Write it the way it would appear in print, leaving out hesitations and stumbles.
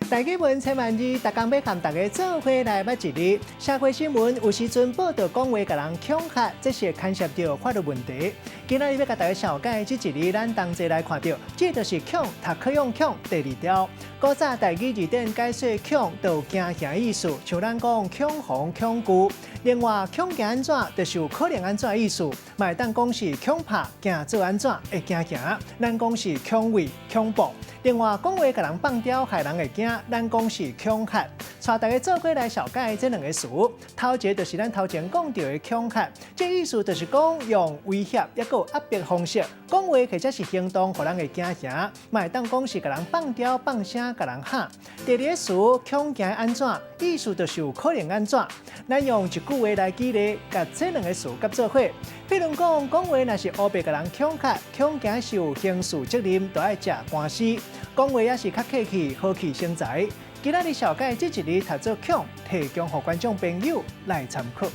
台語文千萬字，逐工欲共大家做伙來捌一字。社會新聞有時陣報道講話共人恐嚇，這是會牽涉著法律問題。今仔日欲共大家紹介這一字，咱同齊來看著，這就是恐，讀可用恐第二條。古早台語字典解說恐，就有驚嚇意思，像咱講恐慌、恐懼。另外，恐驚按怎，就是有可能按怎意思，嘛會當講是恐怕、驚做按怎會驚嚇。咱講是恐畏、恐怖。另外，講話共人放刁，害人會驚，咱講是恐嚇。帶大家做伙來紹介這兩个詞，頭一个就是咱頭前講著的恐嚇，這意思就是講用威脅抑閣有壓迫方式講話，或者是行動，予人會驚嚇，嘛會當講是共人放刁、放聲、共人嚇。第二个詞恐驚按怎，意思就是有可能按怎。咱用一句話來舉例，共這兩个詞結做伙。比如講，講話若是烏白共人恐嚇，恐驚是有刑事責任，就愛食官司。講話也是較客氣，和氣生財。今仔日紹介這一字讀做恐，提供予觀眾朋友來參考。